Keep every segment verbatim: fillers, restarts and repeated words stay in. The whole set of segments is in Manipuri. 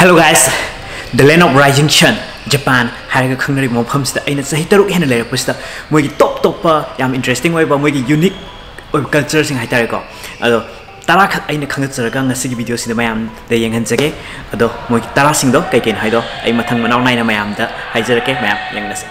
Hello guys, the land of rising sun, Japan ꯍꯥꯏꯔꯒ ꯈꯪꯅꯔꯤꯕ ꯃꯐꯝꯁꯤꯗ ꯑꯩꯅ ꯆꯍꯤ ꯇꯔꯨꯛ ꯍꯦꯟꯅ ꯂꯩꯔꯛꯄꯁꯤꯗ ꯃꯣꯏꯒꯤ ꯇꯣꯞ ꯇꯣꯞꯄ ꯌꯥꯝ interesting ꯑꯣꯏꯕ, ꯃꯣꯏꯒꯤ unique ꯑꯣꯏꯕ cultureꯁꯤꯡ ꯍꯥꯏꯇꯥꯔꯦꯀꯣ꯫ ꯑꯗꯣ ꯇꯔꯥꯈꯛ ꯑꯩꯅ ꯈꯪꯒꯠꯆꯔꯒ ꯉꯁꯤꯒꯤ videoꯁꯤꯗ ꯃꯌꯥꯝꯗ ꯌꯦꯡꯍꯟꯖꯒꯦ꯫ ꯑꯗꯣ ꯃꯣꯏꯒꯤ ꯇꯔꯥꯁꯤꯡꯗꯣ ꯀꯩ ꯀꯩꯅꯣ ꯍꯥꯏꯗꯣ ꯑꯩ ꯃꯊꯪ ꯃꯅꯥꯎ ꯅꯥꯏꯅ ꯃꯌꯥꯝꯗ ꯍꯥꯏꯖꯔꯛꯀꯦ꯫ ꯃꯌꯥꯝ ꯌꯦꯡꯃꯤꯟꯅꯁꯦ꯫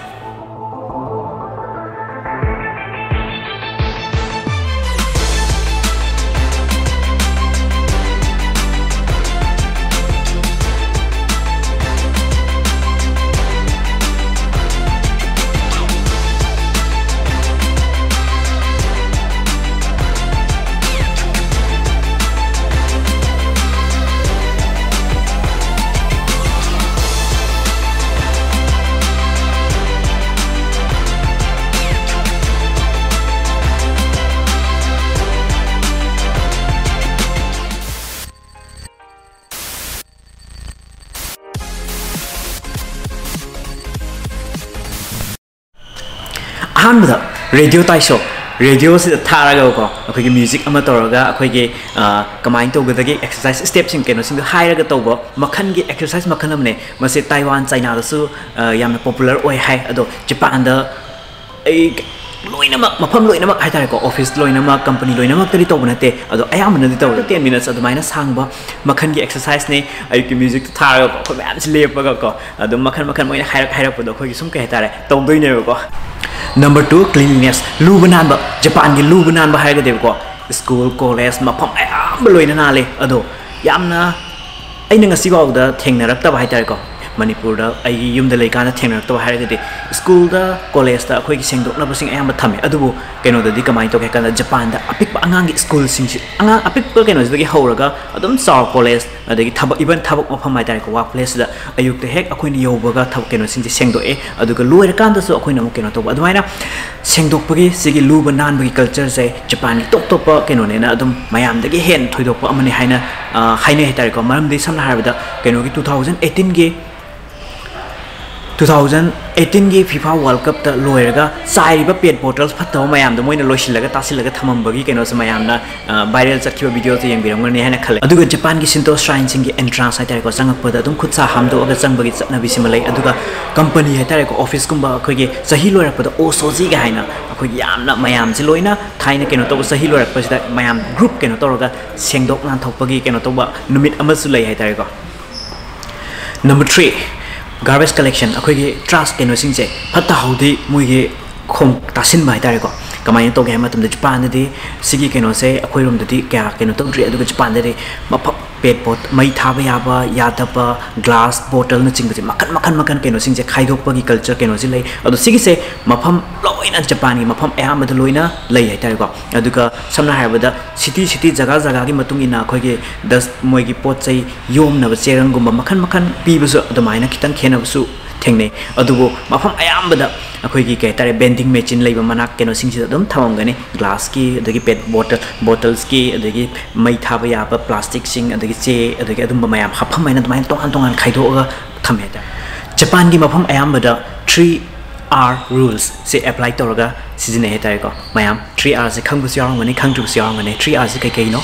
ꯑꯍꯥꯟꯕꯗ ꯔꯦꯗꯤꯑꯣ ꯇꯥꯏꯁꯣ, ꯔꯦꯗꯤꯑꯣꯁꯤꯗ ꯊꯥꯔꯒꯀꯣ ꯑꯩꯈꯣꯏꯒꯤ ꯃ꯭ꯌꯨꯖꯤꯛ ꯑꯃ ꯇꯧꯔꯒ ꯑꯩꯈꯣꯏꯒꯤ, ꯑ, ꯀꯃꯥꯏꯅ ꯇꯧꯒꯗꯒꯦ, exercise stepꯁꯤꯡ ꯀꯩꯅꯣꯁꯤꯡꯗꯣ ꯍꯥꯏꯔꯒ ꯇꯧꯕ ꯃꯈꯜꯒꯤ exercise ꯃꯈꯜ ꯑꯃꯅꯦ꯫ ꯃꯁꯤ ꯇꯥꯏꯋꯥꯟ, ꯆꯥꯏꯅꯥꯗꯁꯨ, ꯑ, ꯌꯥꯝꯅ popular ꯑꯣꯏ ꯍꯥꯏ꯫ ꯑꯗꯣ ꯖꯄꯥꯟꯗ ꯑꯩ ꯂꯣꯏꯅꯃꯛ, ꯃꯐꯝ ꯂꯣꯏꯅꯃꯛ ꯍꯥꯏꯇꯥꯔꯦꯀꯣ, office ꯂꯣꯏꯅꯃꯛ, company ꯂꯣꯏꯅꯃꯛꯇꯗꯤ ꯇꯧꯕ ꯅꯠꯇꯦ, ꯑꯗꯣ ꯑꯌꯥꯝꯕꯅꯗꯤ ꯇꯧꯋꯦ꯫ Ten minutes ꯑꯗꯨꯃꯥꯏꯅ ꯁꯥꯡꯕ ꯃꯈꯜꯒꯤ exerciseꯅꯦ꯫ ꯑꯌꯨꯛꯀꯤ musicꯇꯣ ꯊꯥꯔꯒꯀꯣ, ꯑꯩꯈꯣꯏ ꯃꯌꯥꯝꯁꯤ ꯂꯦꯞꯄꯒꯀꯣ, ꯑꯗꯨꯝ ꯃꯈꯜ ꯃꯈꯜ ꯃꯣꯏꯅ ꯍꯥꯏꯔꯛ ꯍꯥꯏꯔꯛꯄꯗꯣ ꯑꯩꯈꯣꯏꯒꯤ ꯁꯨꯝ, ꯀꯩ ꯍꯥꯏꯇꯥꯔꯦ, ꯇꯧꯗꯣꯏꯅꯦꯕꯀꯣ꯫ Number two, cleanliness, ꯂꯨꯕ ꯅꯥꯟꯕ꯫ ꯖꯄꯥꯟꯒꯤ ꯂꯨꯕ ꯅꯥꯟꯕ ꯍꯥꯏꯔꯒꯗꯤꯕꯀꯣ, school, college, ꯃꯐꯝ ꯑꯌꯥꯝꯕ ꯂꯣꯏꯅ ꯅꯥꯜꯂꯦ꯫ ꯑꯗꯣ ꯌꯥꯝꯅ ꯑꯩꯅ ꯉꯁꯤꯐꯥꯎꯗ ꯊꯦꯡꯅꯔꯛꯇꯕ ꯍꯥꯏꯇꯥꯔꯦꯀꯣ, ꯃꯅꯤꯄꯨꯔꯗ ꯑꯩꯒꯤ ꯌꯨꯝꯗ ꯂꯩꯀꯥꯟꯗ ꯊꯦꯡꯅꯔꯛꯇꯕ ꯍꯥꯏꯔꯒꯗꯤ, schoolꯗ, collegeꯇ ꯑꯩꯈꯣꯏꯒꯤ ꯁꯦꯡꯗꯣꯛꯅꯕꯁꯤꯡ ꯑꯌꯥꯝꯕ ꯊꯝꯃꯦ꯫ ꯑꯗꯨꯕꯨ ꯀꯩꯅꯣꯗꯗꯤ ꯀꯃꯥꯏꯅ ꯇꯧꯒꯦ ꯍꯥꯏ ꯀꯥꯟꯗ, ꯖꯄꯥꯟꯗ ꯑꯄꯤꯛꯄ ꯑꯉꯥꯡꯒꯤ schoolꯁꯤꯡꯁꯤ, ꯑꯉꯥꯡ ꯑꯄꯤꯛꯄ ꯀꯩꯅꯣꯁꯤꯗꯒꯤ ꯍꯧꯔꯒ ꯑꯗꯨꯝ ꯆꯥꯎ, college, ꯑꯗꯒꯤ ꯊꯕꯛ, even ꯊꯕꯛ ꯃꯐꯝ ꯍꯥꯏꯇꯥꯔꯦꯀꯣ, work placeꯁꯤꯗ ꯑꯌꯨꯛꯇ ꯍꯦꯛ ꯑꯩꯈꯣꯏꯅ ꯌꯧꯕꯒ ꯊꯕꯛ ꯀꯩꯅꯣꯁꯤꯡꯁꯦ ꯁꯦꯡꯗꯣꯛꯑꯦ꯫ ꯑꯗꯨꯒ ꯂꯣꯏꯔꯀꯥꯟꯗꯁꯨ ꯑꯩꯈꯣꯏꯅ ꯑꯃꯨꯛ ꯀꯩꯅꯣ ꯇꯧꯕ, ꯑꯗꯨꯃꯥꯏꯅ ꯁꯦꯡꯗꯣꯛꯄꯒꯤ, ꯁꯤꯒꯤ ꯂꯨꯕ ꯅꯥꯟꯕꯒꯤ cultureꯁꯦ ꯖꯄꯥꯟꯒꯤ ꯇꯣꯞ ꯇꯣꯞꯄ ꯀꯩꯅꯣꯅꯦꯅ ꯑꯗꯨꯝ ꯃꯌꯥꯝꯗꯒꯤ ꯍꯦꯟꯅ ꯊꯣꯏꯗꯣꯛꯄ ꯑꯃꯅꯤ ꯍꯥꯏꯅ, ꯑ, ꯍꯥꯏꯅꯩ ꯍꯥꯏꯇꯥꯔꯦꯀꯣ꯫ ꯃꯔꯝꯗꯤ ꯁꯝꯅ ꯍꯥꯏꯔꯕꯗ, ꯀꯩꯅꯣꯒꯤ two thousand eighteenꯒꯤ ꯇꯨ ꯊꯥꯎꯖꯟ ꯑꯩꯠꯇꯤꯟꯒꯤ ꯐꯤꯐꯥ ꯋꯥꯔꯜ ꯀꯞꯇ ꯂꯣꯏꯔꯒ ꯆꯥꯏꯔꯤꯕ ꯄꯦꯠ ꯕꯣꯇꯜꯁ ꯐꯠꯇꯕ ꯃꯌꯥꯝꯗꯣ ꯃꯣꯏꯅ ꯂꯣꯏꯁꯤꯜꯂꯒ ꯇꯥꯁꯤꯜꯂꯒ ꯊꯝꯃꯝꯕꯒꯤ ꯀꯩꯅꯣꯁꯦ ꯃꯌꯥꯝꯅ ꯚꯥꯏꯔꯦꯜ ꯆꯠꯈꯤꯕ ꯚꯤꯗꯤꯑꯣꯁꯦ ꯌꯦꯡꯕꯤꯔꯝꯒꯅꯤ ꯍꯥꯏꯅ ꯈꯜꯂꯦ꯫ ꯑꯗꯨꯒ ꯖꯄꯥꯟꯒꯤ ꯁꯤꯟꯇꯣ ꯁ꯭ꯔꯥꯏꯟꯁꯤꯡꯒꯤ ꯑꯦꯟꯇ꯭ꯔꯥꯟꯁ ꯍꯥꯏꯇꯥꯔꯦꯀꯣ, ꯆꯪꯉꯛꯄꯗ ꯑꯗꯨꯝ ꯈꯨꯠ ꯁꯥ ꯍꯥꯝꯗꯣꯛꯑꯒ ꯆꯪꯕꯒꯤ ꯆꯠꯅꯕꯤꯁꯤꯃ ꯂꯩ꯫ ꯑꯗꯨꯒ ꯀꯝꯄꯅꯤ ꯍꯥꯏꯇꯥꯔꯦꯀꯣ, ꯑꯣꯐꯤꯁꯀꯨꯝꯕ ꯑꯩꯈꯣꯏꯒꯤ ꯆꯍꯤ ꯂꯣꯏꯔꯛꯄꯗ ꯑꯣꯁꯣꯖꯤꯒ ꯍꯥꯏꯅ ꯑꯩꯈꯣꯏꯒꯤ ꯌꯥꯝꯅ ꯃꯌꯥꯝꯁꯦ ꯂꯣꯏꯅ ꯊꯥꯏꯅ ꯀꯩꯅꯣ ꯇꯧꯕ ꯆꯍꯤ ꯂꯣꯏꯔꯛꯄꯁꯤꯗ ꯃꯌꯥꯝ ꯒ꯭ꯔꯨꯞ ꯀꯩꯅꯣ ꯇꯧꯔꯒ ꯁꯦꯡꯗꯣꯛ ꯅꯥꯟꯊꯣꯛꯄꯒꯤ ꯀꯩꯅꯣ ꯇꯧꯕ ꯅꯨꯃꯤꯠ ꯑꯃꯁꯨ ꯂꯩ ꯍꯥꯏꯇꯥꯔꯦꯀꯣ꯫ Number three, garbage collection. ꯑꯩꯈꯣꯏꯒꯤ ꯇ꯭ꯔꯥꯁ ꯀꯩꯅꯣꯁꯤꯡꯁꯦ ꯐꯠꯇ ꯍꯥꯎꯗꯤ ꯃꯣꯏꯒꯤ ꯈꯣꯡ ꯇꯥꯁꯤꯟꯕ ꯍꯥꯏꯇꯥꯔꯦꯀꯣ꯫ ꯀꯃꯥꯏꯅ ꯇꯧꯒꯦ ꯍꯥꯏꯕ ꯃꯇꯝꯗ, ꯖꯄꯥꯟꯗꯗꯤ ꯁꯤꯒꯤ ꯀꯩꯅꯣꯁꯦ ꯑꯩꯈꯣꯏꯔꯣꯝꯗꯗꯤ ꯀꯌꯥ ꯀꯩꯅꯣ ꯇꯧꯗ꯭ꯔꯤ, ꯑꯗꯨꯒ ꯖꯄꯥꯟꯗꯗꯤ ꯃꯐꯝ ꯄꯦꯠ ꯄꯣꯠ, ꯃꯩ ꯊꯥꯕ ꯌꯥꯕ ꯌꯥꯗꯕ, ꯒ꯭ꯂꯥꯁ ꯕꯣꯇꯜꯅꯆꯤꯡꯕꯁꯦ ꯃꯈꯟ ꯃꯈꯟ ꯃꯈꯟ ꯀꯩꯅꯣꯁꯤꯡꯁꯦ ꯈꯥꯏꯗꯣꯛꯄꯒꯤ ꯀꯜꯆꯔ ꯀꯩꯅꯣꯁꯤ ꯂꯩ꯫ ꯑꯗꯣ ꯁꯤꯒꯤꯁꯦ ꯃꯐꯝ ꯂꯣꯏꯅ, ꯖꯄꯥꯟꯒꯤ ꯃꯐꯝ ꯑꯌꯥꯝꯕꯗ ꯂꯣꯏꯅ ꯂꯩ ꯍꯥꯏꯇꯥꯔꯦꯀꯣ꯫ ꯑꯗꯨꯒ ꯁꯝꯅ ꯍꯥꯏꯔꯕꯗ ꯁꯤꯇꯤ ꯁꯤꯇꯤ, ꯖꯒꯥ ꯖꯒꯥꯒꯤ ꯃꯇꯨꯡ ꯏꯟꯅ ꯑꯩꯈꯣꯏꯒꯤ ꯗꯁ, ꯃꯣꯏꯒꯤ ꯄꯣꯠ ꯆꯩ ꯌꯣꯝꯅꯕ ꯆꯦꯔꯪꯒꯨꯝꯕ ꯃꯈꯟ ꯃꯈꯟ ꯄꯤꯕꯁꯨ ꯑꯗꯨꯃꯥꯏꯅ ꯈꯤꯇꯪ ꯈꯦꯠꯅꯕꯁꯨ ꯊꯦꯡꯅꯩ꯫ ꯑꯗꯨꯕꯨ ꯃꯐꯝ ꯑꯌꯥꯝꯕꯗ ꯑꯩꯈꯣꯏꯒꯤ ꯀꯩ ꯍꯥꯏꯇꯥꯔꯦ, ꯕꯦꯟꯗꯤꯡ ꯃꯦꯆꯤꯟ ꯂꯩꯕ ꯃꯅꯥꯛ ꯀꯩꯅꯣꯁꯤꯡꯁꯤꯗ ꯑꯗꯨꯝ ꯊꯝꯃꯝꯒꯅꯤ꯫ ꯒ꯭ꯂꯥꯁꯀꯤ, ꯑꯗꯒꯤ ꯄꯦꯠ ꯕꯣꯇꯜ, ꯕꯣꯇꯜꯁꯀꯤ, ꯑꯗꯒꯤ ꯃꯩ ꯊꯥꯕ ꯌꯥꯕ ꯄ꯭ꯂꯥꯁꯇꯤꯛꯁꯤꯡ, ꯑꯗꯒꯤ ꯆꯦ, ꯑꯗꯒꯤ ꯑꯗꯨꯝꯕ ꯃꯌꯥꯝ ꯍꯥꯞꯐꯝ ꯍꯥꯏꯅ ꯑꯗꯨꯃꯥꯏꯅ ꯇꯣꯉꯥꯟ ꯇꯣꯉꯥꯟ ꯈꯥꯏꯗꯣꯛꯑꯒ ꯊꯝꯃꯦ ꯍꯥꯏꯇꯥꯔꯦ꯫ ꯖꯄꯥꯟꯒꯤ ꯃꯐꯝ ꯑꯌꯥꯝꯕꯗ ꯊ꯭ꯔꯤ ꯑꯥꯔ ꯔꯨꯜꯁꯁꯦ ꯑꯦꯄ꯭ꯂꯥꯏ ꯇꯧꯔꯒ ꯁꯤꯖꯤꯟꯅꯩ ꯍꯥꯏꯇꯥꯔꯦꯀꯣ꯫ ꯃꯌꯥꯝ ꯊ꯭ꯔꯤ ꯑꯥꯔꯁꯦ ꯈꯪꯕꯁꯨ ꯌꯥꯎꯔꯝꯒꯅꯤ, ꯈꯪꯗ꯭ꯔꯤꯕꯁꯨ ꯌꯥꯎꯔꯝꯒꯅꯤ꯫ ꯊ꯭ꯔꯤ ꯑꯥꯔꯁꯦ ꯀꯩꯀꯩꯅꯣ?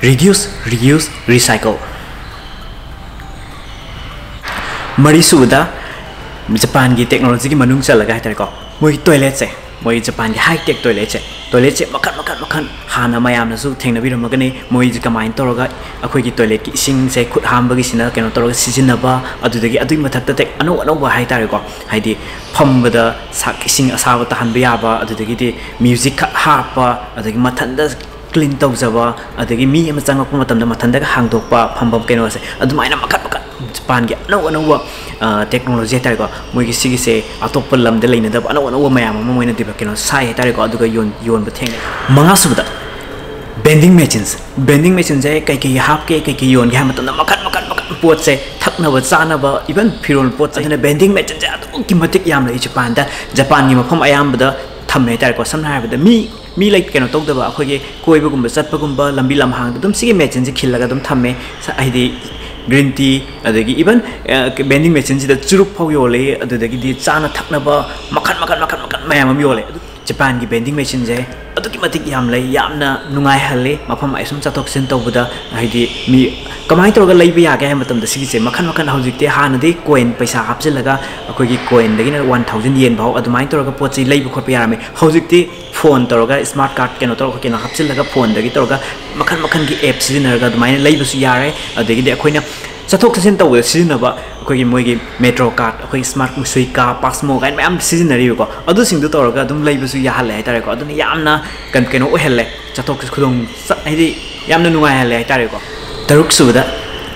Reduce, reuse, recycle꯫ ꯃꯔꯤꯁꯨꯕꯗ, ꯖꯄꯥꯟꯒꯤ ꯇꯦꯛꯅꯣꯂꯣꯖꯤꯒꯤ ꯃꯅꯨꯡ ꯆꯜꯂꯒ ꯍꯥꯏꯇꯥꯔꯦꯀꯣ, ꯃꯣꯏꯒꯤ ꯇꯣꯏꯂꯦꯠꯁꯦ, ꯃꯣꯏꯒꯤ ꯖꯄꯥꯟꯒꯤ ꯍꯥꯏ ꯇꯦꯛ ꯇꯣꯏꯂꯦꯠꯁꯦ, ꯇꯣꯏꯂꯦꯠꯁꯦ ꯃꯈꯜ ꯃꯈꯜ ꯃꯈꯜ꯫ ꯍꯥꯟꯅ ꯃꯌꯥꯝꯅꯁꯨ ꯊꯦꯡꯅꯕꯤꯔꯝꯃꯒꯅꯤ, ꯃꯣꯏꯁꯦ ꯀꯃꯥꯏꯅ ꯇꯧꯔꯒ ꯑꯩꯈꯣꯏꯒꯤ ꯇꯣꯏꯂꯦꯠꯀꯤ ꯏꯁꯤꯡꯁꯦ ꯈꯨꯠ ꯍꯥꯝꯕꯒꯤꯁꯤꯅ ꯀꯩꯅꯣ ꯇꯧꯔꯒ ꯁꯤꯖꯤꯟꯅꯕ, ꯑꯗꯨꯗꯒꯤ ꯑꯗꯨꯒꯤ ꯃꯊꯛꯇ ꯇꯦꯛ ꯑꯅꯧ ꯑꯅꯧꯕ ꯍꯥꯏꯇꯥꯔꯦꯀꯣ, ꯍꯥꯏꯗꯤ ꯐꯝꯕꯗ ꯁꯥ-, ꯏꯁꯤꯡ ꯑꯁꯥꯕ ꯇꯥꯍꯟꯕ ꯌꯥꯕ, ꯑꯗꯨꯗꯒꯤꯗꯤ ꯃ꯭ꯌꯨꯖꯤꯛ ꯈꯛ ꯍꯥꯞꯄ, ꯑꯗꯒꯤ ꯃꯊꯟꯇ ꯀ꯭ꯂꯤꯟ ꯇꯧꯖꯕ, ꯑꯗꯒꯤ ꯃꯤ ꯑꯃ ꯆꯪꯉꯛꯄ ꯃꯇꯝꯗ ꯃꯊꯟꯇꯒ ꯍꯥꯡꯗꯣꯛꯄ ꯐꯝꯐꯝ ꯀꯩꯅꯣꯁꯦ, ꯑꯗꯨꯃꯥꯏꯅ ꯃꯈꯜ ꯃꯈꯜ ꯖꯄꯥꯟꯒꯤ ꯑꯅꯧ ꯑꯅꯧꯕ, ꯑ, ꯇꯦꯛꯅꯣꯂꯣꯖꯤ ꯍꯥꯏꯇꯥꯔꯦꯀꯣ, ꯃꯣꯏꯒꯤ ꯁꯤꯒꯤꯁꯦ ꯑꯇꯣꯞꯄ ꯂꯝꯗ ꯂꯩꯅꯗꯕ ꯑꯅꯧ ꯑꯅꯧꯕ ꯃꯌꯥꯝ ꯑꯃ ꯃꯣꯏꯅ ꯗꯤꯕ-, ꯀꯩꯅꯣ ꯁꯥꯏ ꯍꯥꯏꯇꯥꯔꯦꯀꯣ, ꯑꯗꯨꯒ ꯌꯣꯟ-, ꯌꯣꯟꯕ ꯊꯦꯡꯅꯩ꯫ ꯃꯉꯥꯁꯨꯕꯗ, ꯕꯦꯟꯗꯤꯡ ꯃꯦꯆꯤꯟꯁ꯫ ꯕꯦꯟꯗꯤꯡ ꯃꯦꯆꯤꯟꯁꯦ ꯀꯩꯀꯩ ꯍꯥꯞꯀꯦ, ꯀꯩꯀꯩ ꯌꯣꯟꯒꯦ ꯍꯥꯏꯕ ꯃꯇꯝꯗ ꯃꯈꯜ ꯃꯈꯜ ꯃꯈꯜ ꯄꯣꯠꯁꯦ, ꯊꯛꯅꯕ ꯆꯥꯅꯕ, ꯏꯚꯟ ꯐꯤꯔꯣꯜ ꯄꯣꯠ ꯆꯩ꯫ ꯑꯗꯨꯅ ꯕꯦꯟꯗꯤꯡ ꯃꯦꯆꯤꯟꯁꯦ ꯑꯗꯨꯛꯀꯤ ꯃꯇꯤꯛ ꯌꯥꯝꯅ ꯂꯩ ꯖꯄꯥꯟꯗ꯫ ꯖꯄꯥꯟꯒꯤ ꯃꯐꯝ ꯑꯌꯥꯝꯕꯗ ꯊꯝꯃꯦ ꯍꯥꯏꯇꯥꯔꯦꯀꯣ꯫ ꯁꯝꯅ ꯍꯥꯏꯔꯕꯗ ꯃꯤ, ꯃꯤ ꯂꯩ-, ꯀꯩꯅꯣ ꯇꯧꯗꯕ, ꯑꯩꯈꯣꯏꯒꯤ ꯀꯣꯏꯕꯒꯨꯝꯕ ꯆꯠꯄꯒꯨꯝꯕ ꯂꯝꯕꯤ ꯂꯝꯍꯥꯡꯗ ꯑꯗꯨꯝ ꯁꯤꯒꯤ ꯃꯦꯆꯤꯟꯁꯦ ꯈꯤꯜꯂꯒ ꯑꯗꯨꯝ ꯊꯝꯃꯦ꯫ ꯁ-, ꯍꯥꯏꯗꯤ green tea, ꯑꯗꯒꯤ even vending machineꯁꯤꯗ ꯆꯨꯔꯨꯞ ꯐꯥꯎ ꯌꯣꯜꯂꯤ, ꯑꯗꯨꯗꯒꯤꯗꯤ ꯆꯥꯅ ꯊꯛꯅꯕ ꯃꯈꯜ ꯃꯈꯜ ꯃꯈꯜ ꯃꯈꯜ ꯃꯌꯥꯝ ꯑꯃ ꯌꯣꯜꯂꯦ꯫ ꯑꯗꯨ ꯖꯄꯥꯟꯒꯤ vending machineꯁꯦ ꯑꯗꯨꯛꯀꯤ ꯃꯇꯤꯛ ꯌꯥꯝ ꯂꯩ, ꯌꯥꯝꯅ ꯅꯨꯡꯉꯥꯏꯍꯜꯂꯤ꯫ ꯃꯐꯝ ꯑꯩ ꯁꯨꯝ ꯆꯠꯊꯣꯛ ꯆꯠꯁꯤꯟ ꯇꯧꯕꯗ ꯍꯥꯏꯗꯤ ꯃꯤ ꯀꯃꯥꯏꯅ ꯇꯧꯔꯒ ꯂꯩꯕ ꯌꯥꯒꯦ ꯍꯥꯏꯕ ꯃꯇꯝꯗ ꯁꯤꯒꯤꯁꯦ ꯃꯈꯜ ꯃꯈꯜ, ꯍꯧꯖꯤꯛꯇꯤ ꯍꯥꯟꯅꯗꯤ coin ꯄꯩꯁꯥ ꯍꯥꯞꯆꯤꯜꯂꯒ ꯑꯩꯈꯣꯏꯒꯤ coinꯗꯒꯤꯅ one thousand yen ꯐꯥꯎ ꯑꯗꯨꯃꯥꯏꯅ ꯇꯧꯔꯒ ꯄꯣꯠ ꯆꯩ ꯂꯩꯕ ꯈꯣꯠꯄ ꯌꯥꯔꯝꯃꯤ꯫ ꯍꯧꯖꯤꯛꯇꯤ phone ꯇꯧꯔꯒ smart card ꯀꯩꯅꯣ ꯇꯧꯔꯒ ꯀꯩꯅꯣ ꯍꯥꯞꯆꯤꯜꯂꯒ phoneꯗꯒꯤ ꯇꯧꯔꯒ ꯃꯈꯜ ꯃꯈꯜꯒꯤ app ꯁꯤꯖꯤꯟꯅꯔꯒ ꯑꯗꯨꯃꯥꯏꯅ ꯂꯩꯕꯁꯨ ꯌꯥꯔꯦ꯫ ꯑꯗꯒꯤꯗꯤ ꯑꯩꯈꯣꯏꯅ ꯆꯠꯊꯣꯛ ꯆꯠꯁꯤꯟ ꯇꯧꯕꯗ ꯁꯤꯖꯤꯟꯅꯕ ꯑꯩꯈꯣꯏꯒꯤ ꯃꯣꯏꯒꯤ Metro card, ꯑꯩꯈꯣꯏꯒꯤ smart Suica, Pasmo ꯀꯥꯏꯅ ꯃꯌꯥꯝ ꯁꯤꯖꯤꯟꯅꯔꯤꯕꯀꯣ, ꯑꯗꯨꯁꯤꯡꯗꯨ ꯇꯧꯔꯒ ꯑꯗꯨꯝ ꯂꯩꯕꯁꯨ ꯌꯥꯍꯜꯂꯦ ꯍꯥꯏꯇꯥꯔꯦꯀꯣ꯫ ꯑꯗꯨꯅ ꯌꯥꯝꯅ ꯀꯩꯅꯣ, ꯀꯩꯅꯣ ꯑꯣꯏꯍꯜꯂꯦ, ꯆꯠꯊꯣꯛ ꯈꯨꯗꯣꯡ ꯆ-, ꯍꯥꯏꯗꯤ ꯌꯥꯝꯅ ꯅꯨꯡꯉꯥꯏꯍꯜꯂꯦ ꯍꯥꯏꯇꯥꯔꯦꯀꯣ꯫ ꯇꯔꯨꯛ ꯁꯨꯕꯗ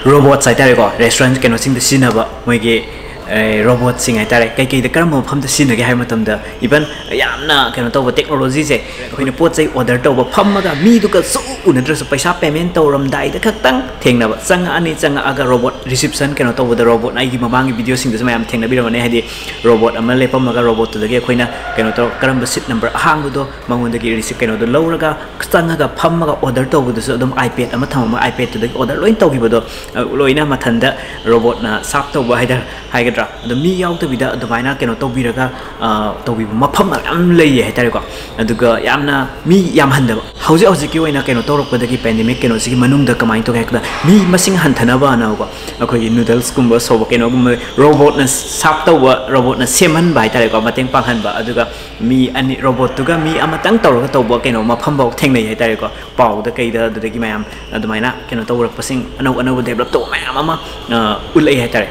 robots ꯍꯥꯏꯇꯥꯔꯦꯀꯣ, restaurant ꯀꯩꯅꯣꯁꯤꯡꯗ ꯁꯤꯖꯤꯟꯅꯕ ꯃꯣꯏꯒꯤ, ꯑꯦ, robotꯁꯤꯡ ꯍꯥꯏꯇꯥꯔꯦ꯫ ꯀꯩꯀꯩꯗ ꯀꯔꯝꯕ ꯃꯐꯝꯗ ꯁꯤꯖꯤꯟꯅꯒꯦ ꯍꯥꯏꯕ ꯃꯇꯝꯗ, even ꯌꯥꯝꯅ ꯀꯩꯅꯣ ꯇꯧꯕ technologyꯁꯦ, ꯑꯩꯈꯣꯏꯅ ꯄꯣꯠ ꯆꯩ order ꯇꯧꯕ ꯐꯝꯃꯒ ꯃꯤꯗꯨꯒꯁꯨ ꯎꯅꯗ꯭ꯔꯁꯨ ꯄꯩꯁꯥ payment ꯇꯧꯔꯝꯗꯥꯏꯗ ꯈꯛꯇꯪ ꯊꯦꯡꯅꯕ, ꯆꯪꯉꯛꯑꯅꯤ, ꯆꯪꯉꯛꯑꯒ robot reception ꯀꯩꯅꯣ ꯇꯧꯕꯗ, robotꯅ, ꯑꯩꯒꯤ ꯃꯃꯥꯡꯒꯤ videoꯁꯤꯡꯗꯁꯨ ꯃꯌꯥꯝ ꯊꯦꯡꯅꯕꯤꯔꯝꯒꯅꯤ, ꯍꯥꯏꯗꯤ robot ꯑꯃ ꯂꯦꯞꯄꯝꯃꯒ robotꯇꯨꯗꯒꯤ ꯑꯩꯈꯣꯏꯅ ꯀꯩꯅꯣ ꯇꯧꯔ ꯀꯔꯝꯕ seat number ꯑꯍꯥꯡꯕꯗꯣ ꯃꯉꯣꯟꯗꯒꯤ receipt ꯀꯩꯅꯣꯗꯣ ꯂꯧꯔꯒ ꯆꯪꯉꯒ ꯐꯝꯃꯒ order ꯇꯧꯕꯗꯨꯁꯨ ꯑꯗꯨꯝ iPad ꯑꯃ ꯊꯝꯃꯒ iPadꯇꯨꯗꯒꯤ order ꯂꯣꯏ ꯇꯧꯈꯤꯕꯗꯣ, ꯑ, ꯂꯣꯏꯅ ꯃꯊꯟꯗ robotꯅ serve ꯇꯧꯕ ꯍꯥꯏꯗ-, ꯍꯥꯏꯒꯗ꯭ꯔꯥ, ꯑꯗꯣ ꯃꯤ ꯌꯥꯎꯗꯕꯤꯗ ꯑꯗꯨꯃꯥꯏꯅ ꯀꯩꯅꯣ ꯇꯧꯕꯤꯔꯒ, ꯑ, ꯇꯧꯕꯤꯕ ꯃꯐꯝ ꯃꯌꯥꯝ ꯂꯩꯌꯦ ꯍꯥꯏꯇꯥꯔꯦꯀꯣ꯫ ꯑꯗꯨꯒ ꯌꯥꯝꯅ ꯃꯤ ꯌꯥꯝꯍꯟꯗꯕ, ꯍꯧꯖꯤꯛ ꯍꯧꯖꯤꯛꯀꯤ ꯑꯣꯏꯅ ꯀꯩꯅꯣ ꯇꯧꯔꯛꯄꯗꯒꯤ, pandemic ꯀꯩꯅꯣꯁꯤꯒꯤ ꯃꯅꯨꯡꯗ ꯀꯃꯥꯏꯅ ꯇꯧꯒꯦ ꯍꯥꯏꯕꯗ ꯃꯤ ꯃꯁꯤꯡ ꯍꯟꯊꯅꯕꯅꯀꯣ, ꯑꯩꯈꯣꯏꯒꯤ noodlesꯀꯨꯝꯕ ꯁꯧꯕ ꯀꯩꯅꯣꯒꯨꯝꯕ robotꯅ serve ꯇꯧꯕ, robotꯅ ꯁꯦꯝꯍꯟꯕ ꯍꯥꯏꯇꯥꯔꯦꯀꯣ, ꯃꯇꯦꯡ ꯄꯥꯡꯍꯟꯕ꯫ ꯑꯗꯨꯒ ꯃꯤ ꯑꯅꯤ, robotꯇꯨꯒ ꯃꯤ ꯑꯃꯇꯪ ꯇꯧꯔꯒ ꯇꯧꯕ ꯀꯩꯅꯣ ꯃꯐꯝꯐꯥꯎ ꯊꯦꯡꯅꯩ ꯍꯥꯏꯇꯥꯔꯦꯀꯣ꯫ ꯄꯥꯎꯗ ꯀꯩꯗ ꯑꯗꯨꯗꯒꯤ ꯃꯌꯥꯝ ꯑꯗꯨꯃꯥꯏꯅ ꯀꯩꯅꯣ ꯇꯧꯔꯛꯄꯁꯤꯡ, ꯑꯅꯧ ꯑꯅꯧꯕ develop ꯇꯧꯕ ꯃꯌꯥꯝ ꯑꯃ, ꯑ, ꯎꯠꯂꯛꯏ ꯍꯥꯏꯇꯥꯔꯦ꯫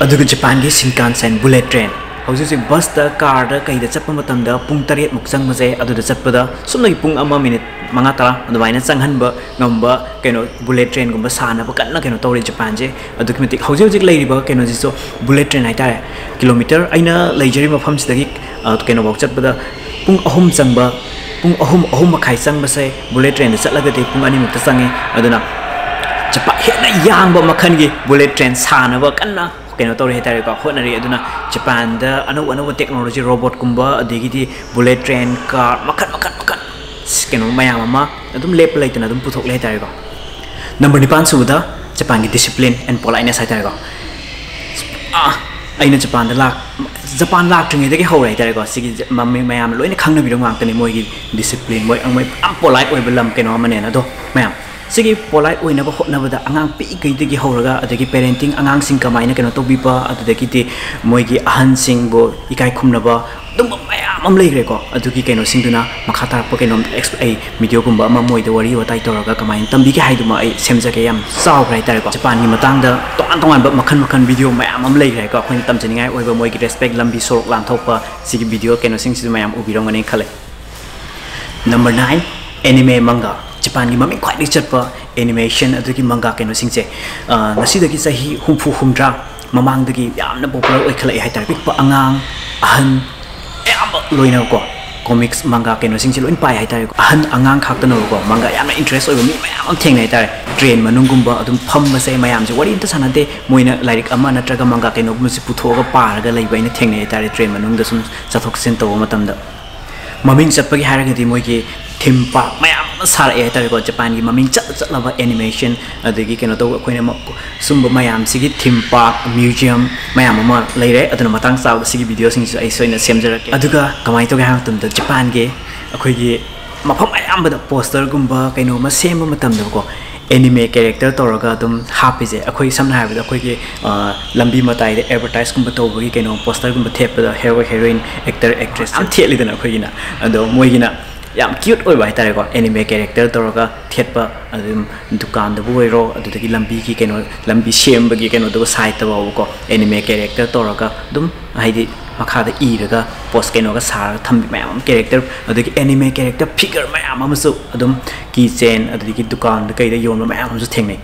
ꯑꯗꯨꯒ ꯖꯄꯥꯟꯒꯤ Shinkansen bullet train, ꯍꯧꯖꯤꯛ ꯍꯧꯖꯤꯛ busꯇ, carꯗ, ꯀꯩꯗ ꯆꯠꯄ ꯃꯇꯝꯗ ꯄꯨꯡ ꯇꯔꯦꯠꯃꯨꯛ ꯆꯪꯕꯁꯦ, ꯑꯗꯨꯗ ꯆꯠꯄꯗ ꯁꯨꯞꯅꯒꯤ ꯄꯨꯡ ꯑꯃ minute ꯃꯉꯥ ꯇꯔꯥ ꯑꯗꯨꯃꯥꯏꯅ ꯆꯪꯍꯟꯕ ꯉꯝꯕ ꯀꯩꯅꯣ bullet trainꯒꯨꯝꯕ ꯁꯥꯅꯕ ꯀꯟꯅ ꯀꯩꯅꯣ ꯇꯧꯔꯤ ꯖꯄꯥꯟꯁꯦ꯫ ꯑꯗꯨꯛꯀꯤ ꯃꯇꯤꯛ ꯍꯧꯖꯤꯛ ꯍꯧꯖꯤꯛ ꯂꯩꯔꯤꯕ ꯀꯩꯅꯣꯁꯤꯁꯨ bullet train ꯍꯥꯏꯇꯥꯔꯦ, kilometer ꯑꯩꯅ ꯂꯩꯖꯔꯤꯕ ꯃꯐꯝꯁꯤꯗꯒꯤ, ꯑ, ꯀꯩꯅꯣꯐꯥꯎ ꯆꯠꯄꯗ ꯄꯨꯡ ꯑꯍꯨꯝ ꯆꯪꯕ, ꯄꯨꯡ ꯑꯍꯨꯝ, ꯑꯍꯨꯝ ꯃꯈꯥꯏ ꯆꯪꯕꯁꯦ bullet trainꯗ ꯆꯠꯂꯒꯗꯤ ꯄꯨꯡ ꯑꯅꯤꯃꯨꯛꯇ ꯆꯪꯉꯤ꯫ ꯑꯗꯨꯅ ꯖꯄꯥꯟ ꯍꯦꯟꯅ ꯌꯥꯡꯕ ꯃꯈꯜꯒꯤ bullet train ꯁꯥꯅꯕ ꯀꯟꯅ ꯀꯩꯅꯣ ꯇꯧꯔꯤ ꯍꯥꯏꯇꯥꯔꯦꯀꯣ, ꯍꯣꯠꯅꯔꯤ꯫ ꯑꯗꯨꯅ ꯖꯄꯥꯟꯗ ꯑꯅꯧ ꯑꯅꯧꯕ technology, robotꯀꯨꯝꯕ, ꯑꯗꯒꯤꯗꯤ bullet train, car, ꯃꯈꯜ ꯃꯈꯜ ꯃꯈꯜ, ꯀꯩꯅꯣ ꯃꯌꯥꯝ ꯑꯃ ꯑꯗꯨꯝ ꯂꯦꯞꯄ ꯂꯩꯇꯅ ꯑꯗꯨꯝ ꯄꯨꯊꯣꯛꯂꯦ ꯍꯥꯏꯇꯥꯔꯦꯀꯣ꯫ ꯅꯝꯕꯔ ꯅꯤꯄꯥꯟ ꯁꯨꯕꯗ ꯖꯄꯥꯟꯒꯤ discipline and politeness ꯍꯥꯏꯇꯥꯔꯦꯀꯣ꯫ ꯑꯥ, ꯑꯩꯅ ꯖꯄꯥꯟꯗ ꯂꯥꯛ ꯖꯄꯥꯟ ꯂꯥꯛꯇ꯭ꯔꯤꯉꯩꯗꯒꯤ ꯍꯧꯔꯦ ꯍꯥꯏꯇꯥꯔꯦꯀꯣ꯫ ꯁꯤꯒꯤ ꯖ- ꯃꯃꯤ- ꯃꯌꯥꯝꯅ ꯂꯣꯏꯅ ꯈꯪꯅꯕꯤꯔꯕ ꯉꯥꯛꯇꯅꯤ, ꯃꯣꯏꯒꯤ discipline, ꯃꯣꯏ ꯃꯣꯏ ꯌꯥꯝ polite ꯑꯣꯏꯕ ꯂꯝ ꯀꯩꯅꯣ ꯑꯃꯅꯦꯅ꯫ ꯑꯗꯣ ꯃꯌꯥꯝ, ꯁꯤꯒꯤ polite ꯑꯣꯏꯅꯕ ꯍꯣꯠꯅꯕꯗ ꯑꯉꯥꯡ ꯄꯤꯛꯏꯉꯩꯗꯒꯤ ꯍꯧꯔꯒ, ꯑꯗꯒꯤ parenting, ꯑꯉꯥꯡꯁꯤꯡ ꯀꯃꯥꯏꯅ ꯀꯩꯅꯣ ꯇꯧꯕꯤꯕ, ꯑꯗꯨꯗꯒꯤꯗꯤ ꯃꯣꯏꯒꯤ ꯑꯍꯟꯁꯤꯡꯕꯨ ꯏꯀꯥꯏ ꯈꯨꯝꯅꯕ, ꯑꯗꯨꯝꯕ ꯃꯌꯥꯝ ꯑꯃ ꯂꯩꯈ꯭ꯔꯦꯀꯣ꯫ ꯑꯗꯨꯒꯤ ꯀꯩꯅꯣꯁꯤꯡꯗꯨꯅ ꯃꯈꯥ ꯇꯥꯔꯛꯄ ꯀꯩꯅꯣꯝ ꯑꯦꯛꯁ- ꯑꯩ ꯚꯤꯗꯤꯑꯣꯒꯨꯝꯕ ꯑꯃ ꯃꯣꯏꯗ ꯋꯥꯔꯤ ꯋꯥꯇꯥꯏ ꯇꯧꯔꯒ ꯀꯃꯥꯏꯅ ꯇꯝꯕꯤꯒꯦ ꯍꯥꯏꯗꯨꯃ ꯑꯩ ꯁꯦꯝꯖꯒꯦ꯫ ꯌꯥꯝ ꯆꯥꯎꯈ꯭ꯔꯦ ꯍꯥꯏꯇꯥꯔꯦꯀꯣ꯫ ꯖꯄꯥꯟꯒꯤ ꯃꯇꯥꯡꯗ ꯇꯣꯉꯥꯟ ꯇꯣꯉꯥꯟꯕ ꯃꯈꯜ ꯃꯈꯜ ꯚꯤꯗꯤꯑꯣ ꯃꯌꯥꯝ ꯑꯃ ꯂꯩꯈ꯭ꯔꯦꯀꯣ꯫ ꯑꯩꯈꯣꯏꯅ ꯇꯝꯖꯅꯤꯡꯉꯥꯏ ꯑꯣꯏꯕ ꯃꯣꯏꯒꯤ respect, ꯂꯝꯕꯤ ꯁꯣꯔꯣꯛ ꯂꯥꯟꯊꯣꯛꯄ, ꯁꯤꯒꯤ ꯚꯤꯗꯤꯑꯣ ꯀꯩꯅꯣꯁꯤꯡꯁꯤꯁꯨ ꯃꯌꯥꯝ ꯎꯕꯤꯔꯝꯒꯅꯤ ꯈꯜꯂꯦ꯫ Number nine, anime, manga꯫ ꯖꯄꯥꯟꯒꯤ ꯃꯃꯤꯡ ꯈ꯭ꯋꯥꯏꯗꯒꯤ ꯆꯠꯄ animation ꯑꯗꯨꯒꯤ manga ꯀꯩꯅꯣꯁꯤꯡꯁꯦ, ꯑ, ꯉꯁꯤꯗꯒꯤ ꯆꯍꯤ ꯍꯨꯝꯐꯨ ꯍꯨꯝꯗ꯭ꯔꯥ ꯃꯃꯥꯡꯗꯒꯤ ꯌꯥꯝꯅ popular ꯑꯣꯏꯈꯠꯂꯛꯑꯦ ꯍꯥꯏꯇꯥꯔꯦ꯫ ꯄꯤꯛꯄ, ꯑꯉꯥꯡ, ꯑꯍꯟ, ꯑꯌꯥꯝꯕ ꯂꯣꯏꯅꯀꯣ, comics, manga ꯀꯩꯅꯣꯁꯤꯡꯁꯦ ꯂꯣꯏ ꯄꯥꯏ ꯍꯥꯏꯇꯥꯔꯦꯀꯣ꯫ ꯑꯍꯟ ꯑꯉꯥꯡ ꯈꯥꯛꯇꯅꯕꯀꯣ, manga ꯌꯥꯝꯅ interest ꯑꯣꯏꯕ ꯃꯤ ꯃꯌꯥꯝ ꯑꯃ ꯊꯦꯡꯅꯩ ꯍꯥꯏꯇꯥꯔꯦ꯫ Train ꯃꯅꯨꯡꯒꯨꯝꯕ ꯑꯗꯨꯝ ꯐꯝꯕꯁꯦ, ꯃꯌꯥꯝꯁꯦ ꯋꯥꯔꯤ ꯑꯝꯇ ꯁꯥꯟꯅꯗꯦ, ꯃꯣꯏꯅ ꯂꯥꯏꯔꯤꯛ ꯑꯃ ꯅꯠꯇ꯭ꯔꯒ manga ꯀꯩꯅꯣꯒꯨꯝꯕꯁꯦ ꯄꯨꯊꯣꯛꯑꯒ ꯄꯥꯔꯒ ꯂꯩꯕ ꯑꯩꯅ ꯊꯦꯡꯅꯩ ꯍꯥꯏꯇꯥꯔꯦ, train ꯃꯅꯨꯡꯗ ꯁꯨꯝ ꯆꯠꯊꯣꯛ ꯆꯠꯁꯤꯟ ꯇꯧꯕ ꯃꯇꯝꯗ꯫ ꯃꯃꯤꯡ ꯆꯠꯄꯒꯤ ꯍꯥꯏꯔꯒꯗꯤ ꯃꯣꯏꯒꯤ theme park ꯃꯌꯥꯝ ꯑꯃ ꯁꯥꯔꯛꯑꯦ ꯍꯥꯏꯇꯥꯔꯦꯀꯣ꯫ ꯖꯄꯥꯟꯒꯤ ꯃꯃꯤꯡ ꯆꯠꯂ ꯆꯠꯂꯕ animation, ꯑꯗꯒꯤ ꯀꯩꯅꯣ ꯇꯧꯕ, ꯑꯩꯈꯣꯏꯅ ꯃ-, ꯁꯨꯝꯕ ꯃꯌꯥꯝꯁꯤꯒꯤ theme park, museum ꯃꯌꯥꯝ ꯑꯃ ꯂꯩꯔꯦ꯫ ꯑꯗꯨꯅ ꯃꯇꯥꯡ ꯆꯥꯕꯗ ꯁꯤꯒꯤ ꯚꯤꯗꯤꯑꯣꯁꯤꯡꯁꯤꯁꯨ ꯑꯩ ꯁꯣꯏꯅ ꯁꯦꯝꯖꯔꯛꯀꯦ꯫ ꯑꯗꯨꯒ ꯀꯃꯥꯏꯅ ꯇꯧꯒꯦ ꯍꯥꯏꯕ ꯃꯇꯝꯗ, ꯖꯄꯥꯟꯒꯤ ꯑꯩꯈꯣꯏꯒꯤ ꯃꯐꯝ ꯑꯌꯥꯝꯕꯗ posterꯒꯨꯝꯕ ꯀꯩꯅꯣꯝꯃ ꯁꯦꯝꯕ ꯃꯇꯝꯗꯀꯣ, anime character ꯇꯧꯔꯒ ꯑꯗꯨꯝ ꯍꯥꯞꯄꯤꯁꯦ꯫ ꯑꯩꯈꯣꯏ ꯁꯝꯅ ꯍꯥꯏꯔꯕꯗ ꯑꯩꯈꯣꯏꯒꯤ, ꯑ, ꯂꯝꯕꯤ ꯃꯇꯥꯏꯗ advertiseꯀꯨꯝꯕ ꯇꯧꯕꯒꯤ ꯀꯩꯅꯣ posterꯒꯨꯝꯕ ꯊꯦꯠꯄꯗ hero, heroine, actor, actress ꯌꯥꯝ ꯊꯦꯠꯂꯤꯗꯅ ꯑꯩꯈꯣꯏꯒꯤꯅ꯫ ꯑꯗꯣ ꯃꯣꯏꯒꯤꯅ ꯌꯥꯝ cute ꯑꯣꯏꯕ ꯍꯥꯏꯇꯥꯔꯦꯀꯣ, anime character ꯇꯧꯔꯒ ꯊꯦꯠꯄ꯫ ꯑꯗꯨꯝ ꯗꯨꯀꯥꯟꯗꯕꯨ ꯑꯣꯏꯔꯣ, ꯑꯗꯨꯗꯒꯤ ꯂꯝꯕꯤꯒꯤ ꯀꯩꯅꯣ, ꯂꯝꯕꯤ ꯁꯦꯝꯕꯒꯤ ꯀꯩꯅꯣꯗꯨꯕꯨ sideꯇ ꯐꯥꯎꯕꯀꯣ, anime character ꯇꯧꯔꯒ ꯑꯗꯨꯝ, ꯍꯥꯏꯗꯤ, ꯃꯈꯥꯗ ꯏꯔꯒ post ꯀꯩꯅꯣꯒ ꯁꯥꯔꯒ ꯊꯝꯕꯤ ꯃꯌꯥꯝ ꯑꯃ, character, ꯑꯗꯒꯤ anime character figure ꯃꯌꯥꯝ ꯑꯃꯁꯨ ꯑꯗꯨꯝ keychain, ꯑꯗꯒꯤ ꯗꯨꯀꯥꯟꯗ ꯀꯩꯗ ꯌꯣꯟꯕ ꯃꯌꯥꯝ ꯑꯃꯁꯨ ꯊꯦꯡꯅꯩ꯫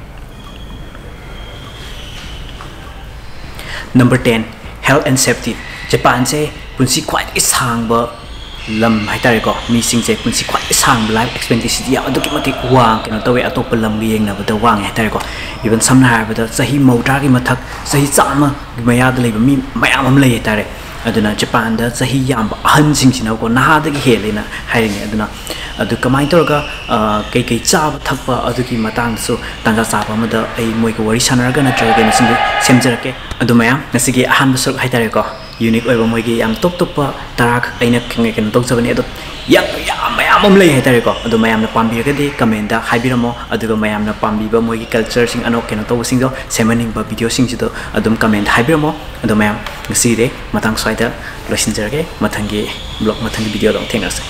Number ten, health and safety꯫ ꯖꯄꯥꯟꯁꯦ ꯄꯨꯟꯁꯤ ꯈ꯭ꯋꯥꯏꯗꯒꯤ ꯁꯥꯡꯕ ꯂꯝ ꯍꯥꯏꯇꯥꯔꯦꯀꯣ꯫ ꯃꯤꯁꯤꯡꯁꯦ ꯄꯨꯟꯁꯤ ꯈ꯭ꯋꯥꯏꯗꯒꯤ ꯁꯥꯡꯕ, life expectancyꯗꯤ ꯌꯥꯝ ꯑꯗꯨꯛꯀꯤ ꯃꯇꯤꯛ ꯋꯥꯡ, ꯀꯩꯅꯣ ꯇꯧꯋꯦ, ꯑꯇꯣꯞꯄ ꯂꯝꯒ ꯌꯦꯡꯅꯕꯗ ꯋꯥꯡꯉꯦ ꯍꯥꯏꯇꯥꯔꯦꯀꯣ꯫ Even ꯁꯝꯅ ꯍꯥꯏꯔꯕꯗ ꯆꯍꯤ ꯃꯧꯗ꯭ꯔꯥꯒꯤ ꯃꯊꯛ, ꯆꯍꯤ ꯆꯥꯝꯃꯒꯤ ꯃꯌꯥꯗ ꯂꯩꯕ ꯃꯤ ꯃꯌꯥꯝ ꯑꯃ ꯂꯩ ꯍꯥꯏꯇꯥꯔꯦ꯫ ꯑꯗꯨꯅ ꯖꯄꯥꯟꯗ ꯆꯍꯤ ꯌꯥꯝꯕ ꯑꯍꯟꯁꯤꯡꯁꯤꯅꯀꯣ ꯅꯍꯥꯗꯒꯤ ꯍꯦꯜꯂꯦꯅ ꯍꯥꯏꯔꯤꯅꯦ꯫ ꯑꯗꯨꯅ ꯑꯗꯨ ꯀꯃꯥꯏꯅ ꯇꯧꯔꯒ ꯀꯩꯀꯩ ꯆꯥꯕ ꯊꯛꯄ ꯑꯗꯨꯒꯤ ꯃꯇꯥꯡꯗꯁꯨ ꯇꯥꯟꯖꯥ ꯆꯥꯕ ꯑꯃꯗ ꯑꯩ ꯃꯣꯏꯒ ꯋꯥꯔꯤ ꯁꯥꯟꯅꯔꯒ ꯅꯠꯇ꯭ꯔꯒ ꯀꯩꯅꯣꯁꯤꯡꯗꯨ ꯁꯦꯝꯖꯔꯛꯀꯦ꯫ ꯑꯗꯨ ꯃꯌꯥꯝ, ꯉꯁꯤꯒꯤ ꯑꯍꯥꯟꯕ ꯁꯔꯨꯛ ꯍꯥꯏꯇꯥꯔꯦꯀꯣ, ꯌꯨꯅꯤꯛ ꯑꯣꯏꯕ ꯃꯣꯏꯒꯤ ꯌꯥꯝ ꯇꯣꯞ ꯇꯣꯞꯄ ꯇꯔꯥꯈꯛ ꯑꯩꯅ ꯀꯩꯅꯣ ꯇꯧꯖꯕꯅꯦ꯫ ꯑꯗꯣ ꯌꯥꯝ ꯌꯥꯝ ꯃꯌꯥꯝ ꯑꯃ ꯂꯩ ꯍꯥꯏꯇꯥꯔꯦꯀꯣ꯫ ꯑꯗꯣ ꯃꯌꯥꯝꯅ ꯄꯥꯝꯕꯤꯔꯒꯗꯤ ꯀꯃꯦꯟꯗ ꯍꯥꯏꯕꯤꯔꯝꯃꯣ, ꯑꯗꯨꯒ ꯃꯌꯥꯝꯅ ꯄꯥꯝꯕꯤꯕ ꯃꯣꯏꯒꯤ ꯀꯜꯆꯔꯁꯤꯡ ꯑꯅꯧ ꯀꯩꯅꯣ ꯇꯧꯕꯁꯤꯡꯗꯣ, ꯁꯦꯝꯍꯟꯅꯤꯡꯕ ꯚꯤꯗꯤꯑꯣꯁꯤꯡꯁꯤꯗꯣ ꯑꯗꯨꯝ ꯀꯃꯦꯟꯗ ꯍꯥꯏꯕꯤꯔꯝꯃꯣ꯫ ꯑꯗꯣ ꯃꯌꯥꯝ, ꯉꯁꯤꯗꯤ ꯃꯇꯥꯡ ꯁ꯭ꯋꯥꯏꯗ ꯂꯣꯏꯁꯤꯟꯖꯔꯒꯦ꯫ ꯃꯊꯪꯒꯤ ꯕ꯭ꯂꯣꯒ, ꯃꯊꯪꯒꯤ ꯚꯤꯗꯤꯑꯣꯗ ꯑꯃꯨꯛ ꯊꯦꯡꯅꯔꯁꯦ꯫